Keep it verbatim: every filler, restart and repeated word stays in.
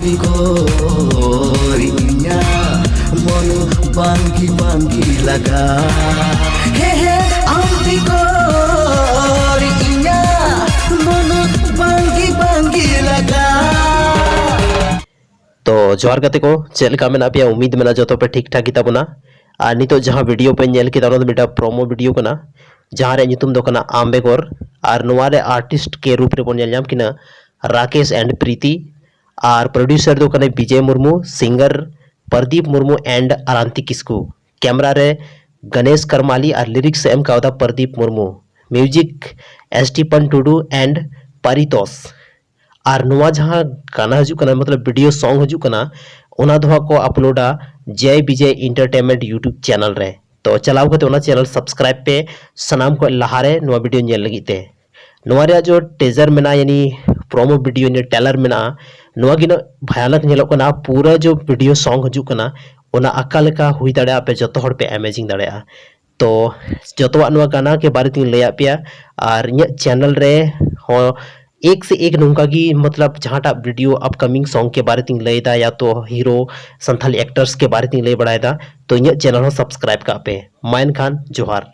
ᱵᱮᱜᱚᱨ ᱤᱧᱟᱹᱜ ᱢᱚᱱ ᱵᱟᱝᱜᱤ ᱵᱟᱝᱜᱤ ᱞᱟᱜᱟ᱾ ᱦᱮ ᱦᱮ, ᱟᱢ ᱵᱮᱜᱚᱨ ᱤᱧᱟᱹᱜ ᱢᱚᱱ ᱵᱟᱝᱜᱤ ᱵᱟᱝᱜᱤ ᱞᱟᱜᱟ᱾ ᱛᱚ ᱡᱚᱦᱟᱨ ᱜᱟᱛᱮ ᱠᱚ, ᱪᱮᱫ ᱞᱮᱠᱟ ᱢᱮᱱᱟᱜ ᱯᱮᱭᱟ? ᱩᱢᱤᱫ ᱢᱮᱱᱟᱜᱼᱟ ᱡᱚᱛᱚ ᱯᱮ ᱴᱷᱤᱠ ᱴᱷᱟᱠ ᱜᱮᱛᱟ ᱵᱚᱱᱟ᱾ ᱟᱨ ᱱᱤᱛᱚᱜ ᱡᱟᱦᱟᱸ ᱵᱷᱤᱰᱤᱭᱳ ᱯᱮ ᱧᱮᱞ ᱠᱮᱫᱟ, ᱚᱱᱟ ᱫᱚ ᱢᱤᱫᱴᱟᱝ ᱯᱨᱳᱢᱳ ᱵᱷᱤᱰᱤᱭᱳ ᱠᱟᱱᱟ, ᱡᱟᱦᱟᱸ ᱨᱮᱭᱟᱜ ᱧᱩᱛᱩᱢ ᱫᱚ ᱠᱟᱱᱟ ᱟᱢ ᱵᱮᱜᱚᱨ᱾ ᱟᱨ ᱱᱚᱣᱟ ᱨᱮ ᱟᱨᱴᱤᱥᱴ ᱠᱮ ᱨᱩᱯ ᱨᱮᱵᱚᱱ ᱧᱮᱞ ᱧᱟᱢ ᱠᱤᱱᱟ ᱨᱟᱠᱮᱥ and ᱯᱨᱤᱛᱤ, ᱟᱨ ᱯᱨᱚᱰᱭᱩᱥᱟᱨ ᱫᱚ ᱠᱟᱱᱟᱭ Bijoy Murmu, singer Pradip Murmu and Aranti Kisku, camera ᱨᱮ ᱜᱚᱱᱮᱥ ᱠᱟᱨᱢᱟᱞᱤ ᱟᱨ ᱞᱤᱨᱤᱠᱥ ᱮ ᱮᱢ ᱠᱟᱣᱫᱟ ᱯᱨᱚᱫᱤᱯ ᱢᱩᱨᱢᱩ, ᱢᱤᱣᱡᱤᱠ ᱥᱴᱤᱯᱟᱱ ᱴᱩᱰᱩ and ᱯᱟᱨᱤᱛᱳᱥ᱾ ᱟᱨ ᱱᱚᱣᱟ ᱡᱟᱦᱟᱸ ᱜᱟᱱᱟ ᱦᱤᱡᱩᱜ ᱠᱟᱱᱟ, ᱢᱚᱛᱞᱚᱵ ᱵᱷᱤᱰᱤᱭᱳ ᱥᱚᱝ ᱦᱤᱡᱩᱜ ᱠᱟᱱᱟ, ᱚᱱᱟ ᱫᱚ ᱦᱟᱸᱜ ᱠᱚ ᱟᱯᱞᱳᱰᱟ ᱡᱮ ᱵᱤᱡᱚᱭ ᱮᱱᱴᱟᱨᱴᱮᱱᱢᱮᱱᱴ ᱭᱩᱴᱩᱵᱽ ᱪᱮᱱᱮᱞ ᱨᱮ᱾ ᱛᱚ ᱪᱟᱞᱟᱣ ᱠᱟᱛᱮ ᱚᱱᱟ ᱪᱮᱱᱮᱞ ᱥᱟᱵᱥᱠᱨᱟᱭᱤᱵ ᱯᱮ ᱥᱟᱱᱟᱢ ᱠᱷᱚᱱ ᱞᱟᱦᱟᱨᱮ ᱱᱚᱣᱟ ᱵᱷᱤᱰᱤᱭᱳ ᱧᱮᱞ ᱞᱟᱹᱜᱤᱫ ᱛᱮ᱾ ᱱᱚᱣᱟ ᱨᱮᱭᱟᱜ ᱡᱚ ᱴᱮᱡᱟᱨ ᱢᱮᱱᱟᱜᱼᱟ, ᱭᱟᱱᱤ ᱯᱨᱳᱢᱳ ᱵᱷᱤᱰᱤᱭᱳ, ᱭᱟᱱᱤ ᱴᱨᱮᱞᱟᱨ ᱢᱮᱱᱟᱜᱼᱟ, ᱱᱚᱣᱟ ᱜᱮ ᱩᱱᱟᱹᱜ ᱵᱷᱟᱭᱟᱱᱚᱠ ᱧᱮᱞᱚᱜ ᱠᱟᱱᱟ᱾ ᱯᱩᱨᱟᱹ ᱡᱚ ᱵᱷᱤᱰᱤᱭᱳ ᱥᱚᱝ ᱦᱤᱡᱩᱜ ᱠᱟᱱᱟ, ᱚᱱᱟ ᱟᱠᱟ ᱞᱮᱠᱟ ᱦᱩᱭ ᱫᱟᱲᱮᱭᱟᱜᱼᱟ, ᱟᱯᱮ ᱡᱚᱛᱚ ᱦᱚᱲ ᱯᱮ ᱤᱢᱮᱡᱤᱱ ᱫᱟᱲᱮᱭᱟᱜᱼᱟ᱾ ᱛᱚ ᱡᱚᱛᱚᱣᱟᱜ ᱱᱚᱣᱟ ᱜᱟᱱᱟ ᱠᱮ ᱵᱟᱨᱮ ᱛᱤᱧ ᱞᱟᱹᱭᱟᱫ ᱯᱮᱭᱟ᱾ ᱟᱨ ᱤᱧᱟᱹᱜ ᱪᱮᱱᱮᱞ ᱨᱮ ᱦᱚᱸ ᱮᱠ ᱥᱮ ᱮᱠ ᱱᱚᱝᱠᱟ ᱜᱮ, ᱢᱚᱛᱞᱚᱵ ᱡᱟᱦᱟᱸᱴᱟᱜ ᱵᱷᱤᱰᱤᱭᱳ ᱟᱯᱠᱟᱢᱤᱝ ᱥᱚᱝ ᱠᱮ ᱵᱟᱨᱮ ᱛᱤᱧ ᱞᱟᱹᱭᱫᱟ, ᱭᱟ ᱛᱚ ᱦᱤᱨᱳ ᱥᱟᱱᱛᱷᱟᱞᱤ ᱮᱠᱴᱟᱨᱥ ᱠᱮ ᱵᱟᱨᱮ ᱛᱤᱧ ᱞᱟᱹᱭ ᱵᱟᱲᱟᱭᱮᱫᱟ, ᱛᱚ ᱤᱧᱟᱹᱜ ᱪᱮᱱᱮᱞ ᱦᱚᱸ ᱥᱟᱵᱥᱠᱨᱟᱭᱤᱵ ᱠᱟᱜ ᱯᱮ᱾ ᱢᱟ ᱮᱱᱠᱷᱟᱱ ᱡᱚᱦᱟᱨ᱾